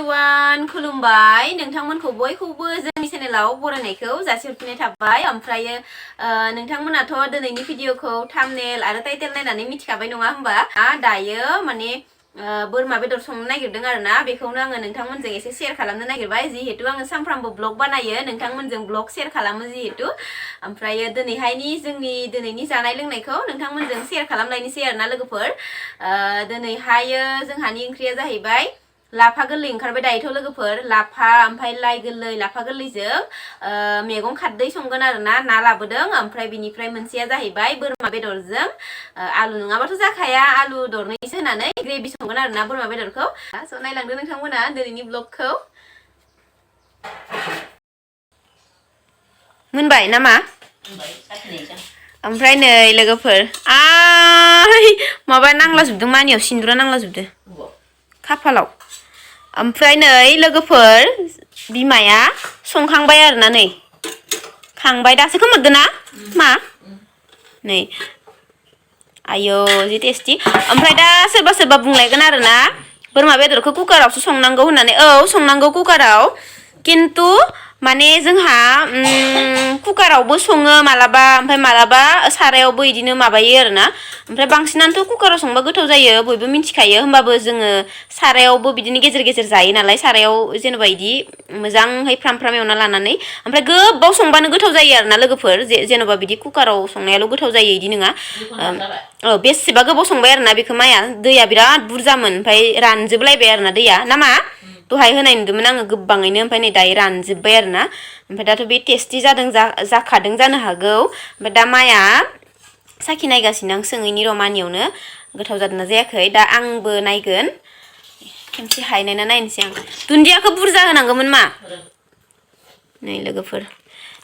everyone खुलुमबाय नोंथांमोनखौ बयखौबो जोंनि चेनेलाव बरायनायखौ जासिहरफिननाय थाबाय ओमफ्राय नोंथांमोनाथ' दिनैनि भिडिअखौ थाम्बनेल आरो टाइटेल नायनानै मिथिखाबाय नङा होमबा दायो माने बोरमा बेदर संनो नागिरदों आरोना बेखौनो आङो नोंथांमोनजों एसे शेयार खालामनो नागिरबाय जिहेतु आङो सानफ्रामबो ब्लग बानायो नोंथांमोनजों ब्लग शेयार खालामो जिहेतु ओमफ्राय जोंनि दिनैनि जानाय लोंनायखौ नोंथांमोनजों शेयार खालामलायनोसै आरोना लोगोफोर दिनैहायो जोंहानि ओंख्रिया जाहैबाय लाफा गोरलै ओंखारबाय दायोथ' लोगोफोर लाफा ओमफ्राय लाइ गोरलै लाफा गोरलैजों मैगं खारदै संगोन आरोना ना लाबोदों ओमफ्राय बिनिफ्राय मोनसेया जाहैबाय बोरमा बेदरजों आलु नङाबाथ' जाखाया आलु दरनैसो होनानै ग्रेभि संगोन आरोना बोरमा बेदरखौ स' नायलांदो नोंथांमोना दिनैनि ब्लगखौ मोनबाय नामा ओमफ्राय नै लोगोफोर माबा नांलाजोबदों मानियाव सिन्दुरा नांलाजोबदों खाफालाव ओमफ्राय नै लोगोफोर बिमाया संखांबाय आरोना नै खांबाय दासो खोमोरदो ना मा नै आयौ जि टेस्टि ओमफ्राय दा सोरबा बुंलायगोन आरोना बोरमा बेदरखौ कुकारावसो संनांगौ होननानै औ संनांगौ कुकाराव किन्तु माने जोंहा कुकारावबो सङो मालाबा ओमफ्राय मालाबा सारायावबो इदिनो माबायो आरोना ओमफ्राय बांसिनानोथ' कुकाराव संबा गोथाव जायो बयबो मिथिखायो होमबाबो जोङो सारायावबो बिदिनो गेजेर गेजेर जायो नालाय सारायाव जेनेबा इदि मोजांहाय फ्राम फ्राम एवना लानानै ओमफ्राय गोबाव संबानो गोथाव जायो आरोना लोगोफोर जेनेबा बिदि कुकाराव संनायाल' गोथाव जायो इदि नङा बेसेबा गोबाव संबाय आरोना बेखौ माया दैया बिराद बुरजामोन ओमफ्राय रानजोबलायबाय आरोना दैया नामा दहाय होनाय नुदोंमोन आङो गोबाङैनो ओमफ्राय नै दायो रानजोबबाय आरोना ओमफ्राय दाथ' बे टेस्टि जाखादों जानो हागौ ओमफ्राय दा माया साखि नायगासिनो आं सोङैनि रमानियावनो गोथाव जादोंना जायाखै दा आंबो नायगोन खेमसे हायनायना नायनोसै आं दुन्दियाखौ बुरजा होनांगौमोन मा नै लोगोफोर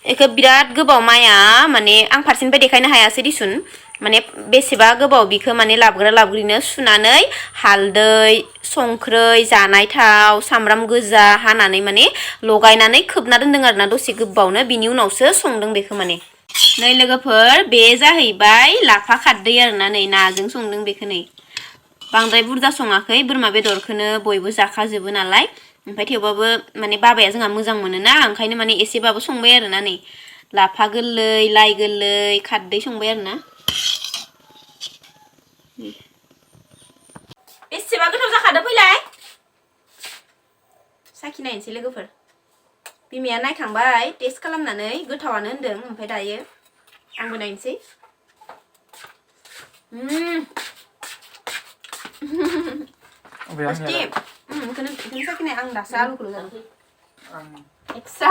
बेखौ बिराद गोबाव माया माने आं फारसेनिफ्राय देखायनो हायासै दिसुन माने बेसेबा गोबाव बिखौ माने लाबग्रिनो सुनानै हालदै संख्रै जानाय थाव सामब्राम गोजा हानानै माने लगायनानै खोबना दोनदों आरोना दसे गोबावनो बिनि उनावसो संदों बेखौ माने नै लोगोफोर बे जाहैबाय लाफा खारदै आरोना नै नाजों संदों बेखौ नै बांद्राय बुरजा सङाखै बोरमा बेदरखौनो बयबो जाखाजोबो नालाय ओमफ्राय थेवबाबो माने बाबाया जोंहा मोजां मोनोना ओंखायनो माने एसेबाबो संबाय आरोना नै लाफा गोरलै लाइ गोरलै खारदै संबाय आरोना बेसेबा गोथाव जाखादो फैलाय साखि नायनोसै लोगोफोर बिमाया नायखांबाय टेस्ट खालामनानै गोथावानो होनदों ओमफ्राय दायो आंबो नायनोसै बेखौनो साखिनाय आं दासो आलुखौल' जादों एक्सा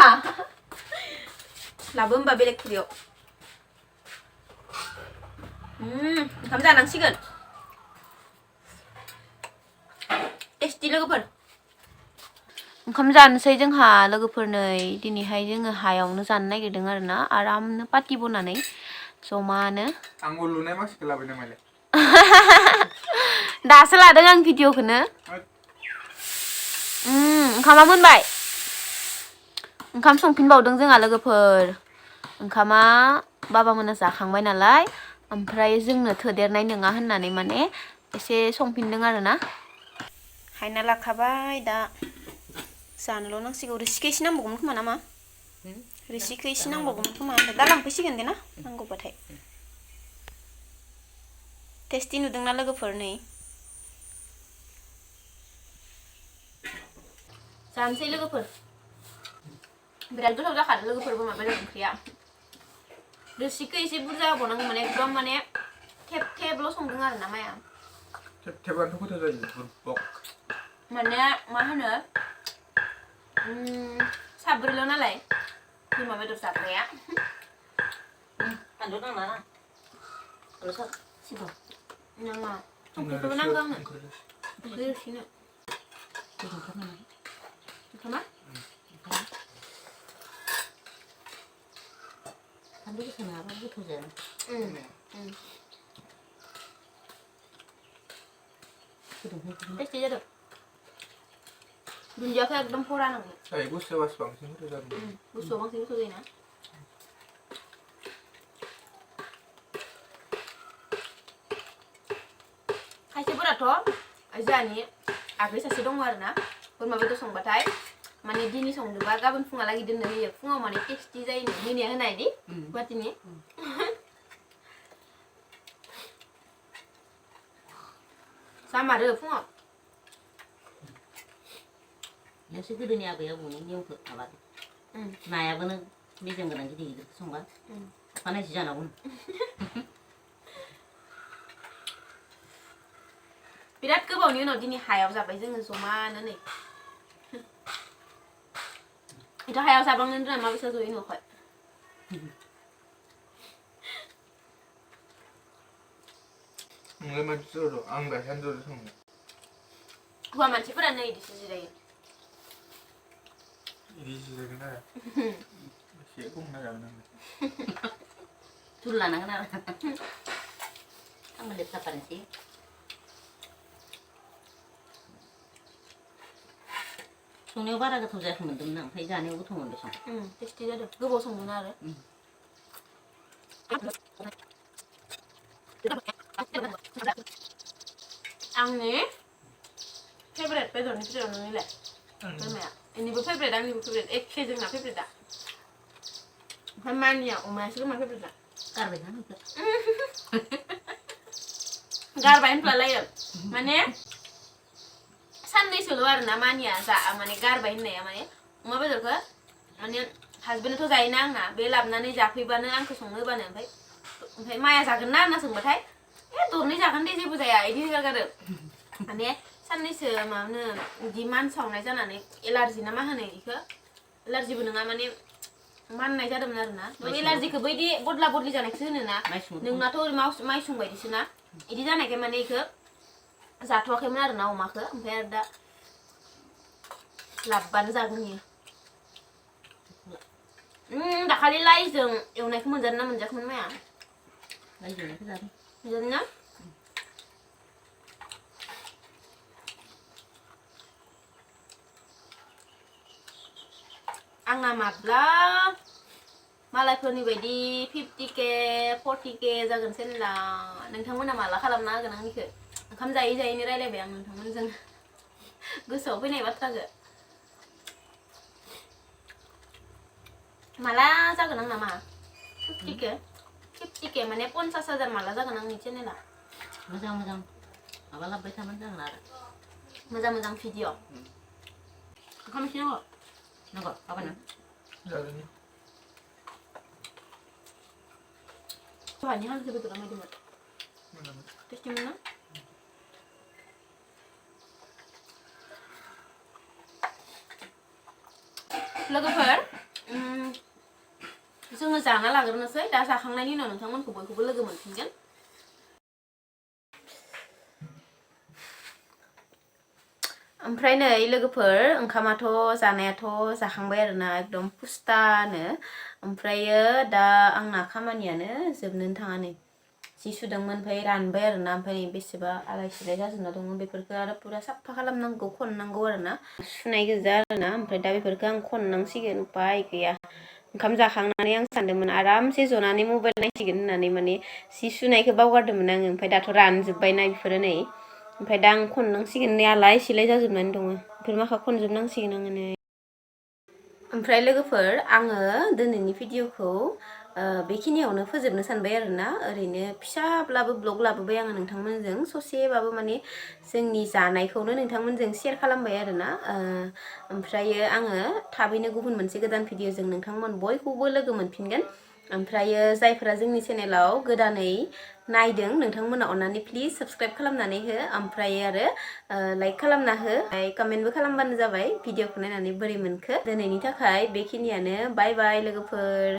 लाबो होमबा बेलेग खुरियाव ओंखाम जानांसिगोन टेस्टि लोगोफोर ओंखाम जानोसै जोंहा लोगोफोर नै दिनैहाय जोङो हायावनो जानो नागिरदों आरोना आरामनो पार्टि बनानै जमानो आंबो लुनाय मानसिखौ लाबाय नामालाय दासो लादों आं भिडिअखौनो ओंखामा मोनबाय ओंखाम संफिनबावदों जोंहा लोगोफोर ओंखामा बाबामोना जाखांबाय नालाय ओमफ्राय जोंनो थोदेरनाय नङा होननानै माने एसे संफिनदों आरोना हायना लाखाबाय दा जानोल' नांसिगौ रोसिखौ एसे नांबावगौमोन खोमा नामा रोसिखौ एसे नांबावगौमोन खोमा दा लांफैसिगोन दे ना नांगौबाथाय टेस्टि नुदोंना लोगोफोर नै जानोसै लोगोफोर बिराद गोथाव जाखादों लोगोफोर बोरमा बेदर ओंख्रिया रोसिखौ एसे बुरजा होबावनांगौ माने एकदम माने थेब थेबल' संदों आरोना माया थेब थेबानोथ' गोथाव जायो बुरबक माने मा होनो साब्रैल' नालाय बोरमा बेदर जाग्राया फानलु नांला ना नाङा संख्रिखौल' नांगौ आंनो रोसिनो ओंखामा फानलु गोसा नङाबा गोथाव जाया टेस्टि जादों दुन्दियाखौ एकदम फरा नांगौ गुसुबासो बांसिन गोथाव जादों गुसुआव बांसिन गोथाव जायोना खायसेफोराथ' जोंहानि आगै सासे दङ आरोना बोरमा बेदर संबाथाय माने दिनै संदोंबा गाबोन फुङालागै दोननो होयो फुङाव माने टेस्टि जायो मोनिया होनाय दि गुवाहाटीनि जामारो फुङाव यासो गोदोनि आबै आबौनि नियमखौ माबादों नायाबो नों मेजेम गोनां गिदिर गिदिर संबा अखानायसो जानांगौ बिराद गोबावनि उनाव दिनै हायाव जाबाय जोङो जमानो नै इथ' हायाव जाबांनो रोङा माबायसा ज'यै न'खाय नोंलाय मानसि ज' आं गायखेर ज' सङो हौवा मानसिफोरानो इदिसो जिरायो इदि जिरायगोन आरो एसे गंना जागोन आं तुल लानांगोन आरो आंबो लेपटापानोसै संनायाव बारा गोथाव जायाखै मोनदोंमोन आं ओमफ्राय जानायाव गोथाव मोनबाय सं टेस्टि जादों गोबाव संदों आरो आंनि फेभरेट बेदरनि फिथोराव नोंनिलाय बोरमाया इनिबो फेभरेट आंनिबो फेभरेट एखे जोंना फेभरेटआ ओमफ्राय मानिया अमायासो गोमा फेभरेटआ गारबायना नोंखौ गारबाय होनफ्लालायो माने साननैसोल' आरोना मानिया जा माने गारबाय होननाया माने अमा बेदरखौ माने हासबेन्डआथ' जायोना आंना बे लाबोनानै जाफैबानो आंखौ संनो होबानो ओमफ्राय माया जागोन ना होनना सोंबाथाय दरनै जागोन दे जेबो जाया इदि होगारो माने साननैसो माबानो इदि मानसावनाय जानानै एलार्जि ना मा होनो इखौ एलार्जिबो नङा माने माननाय जादोंमोन आरोना एलार्जिखौ बैदि बदला बदलि जानायखौसो होनोना नोंनाथ' माइसुं बायदिसोना इदि जानायखाय माने इखौ जाथ'वाखैमोन आरोना अमाखौ ओमफ्राय आरो दा लाबबानो जागोन इयो दाखालि लाइजों एवनायखौ मोनजादों ना मोनजाखैमोन माया लाइजों एवनायखौ जादों मोनजादों ना आंना माब्ला मालायफोरनि बायदि 50K 40K जागोन चेनेला नोंथांमोना माला खालामना होगोन आंनिखौ ओंखाम जायै जायैनो रायलायबाय आं नोंथांमोनजों गोसोआव फैनाय बाथ्राखौ माला जागोन आंना मा 50K माने 50,000 माला जागोन आंनि चेनेला मोजां मोजां माबा लाबोबाय थाबानो जागोन आरो मोजां मोजां भिडिअ ओंखाम एसे नांगौ नंगौ गाबोन जागोन दहायनि हांसो बेदरा मायदिमोन टेस्टिमोन ना लोगोफोर जोङो जाना लाग्रोनोसै दा जाखांनायनि उनाव नोंथांमोनखौ बयखौबो लोगो मोनफिनगोन ओमफ्राय नै लोगोफोर ओंखामाथ' जानायाथ' जाखांबाय आरोना एकदम पुस्तानो ओमफ्रायो दा आंना खामानियानो जोबनोनो थाङा नै जि सुदोंमोन ओमफ्राय रानबाय आरोना ओमफ्राय बेसेबा आलाय सिलाय जाजोबना दङ बेफोरखौ आरो पुरा साफा खालामनांगौ खननांगौ आरोना सुनाय गोजा आरोना ओमफ्राय दा बेफोरखौ आं खननांसिगोन उपाय गैया ओंखाम जाखांनानै आं सानदोंमोन आरामसे जनानै मबाइल नायसिगोन होननानै माने जि सुनायखौ बावगारदोंमोन आङो ओमफ्राय दाथ' रानजोब्बायना बेफोरो नै ओमफ्राय दा आं खननांसिगोन नै आलाय सिलाय जाजोबनानै दङ बेफोर माखा खनजोबनांसिगोन आङो नै ओमफ्राय लोगोफोर आङो दिनैनि भिडिअखौ बेखिनियावनो फोजोबनो सानबाय आरोना ओरैनो फिसाब्लाबो ब्लग लाबोबाय आङो नोंथांमोनजों ससेबाबो माने जोंनि जानायखौनो नोंथांमोनजों शेयार खालामबाय आरोना ओमफ्रायो आङो थाबैनो गुबुन मोनसे गोदान भिडिअजों नोंथांमोन बयखौबो लोगो मोनफिनगोन ओमफ्रायो जायफोरा जोंनि चेनेलाव गोदानै नायदों नोंथांमोना अननानै प्लिज साबस्क्राइब खालामनानै हो ओमफ्राय आरो लाइक खालामना हो कमेन्टबो खालामबानो जाबाय भिडिअखौ नायनानै बोरै मोनखो दिनैनि थाखाय बेखिनियानो बाय बाय लोगोफोर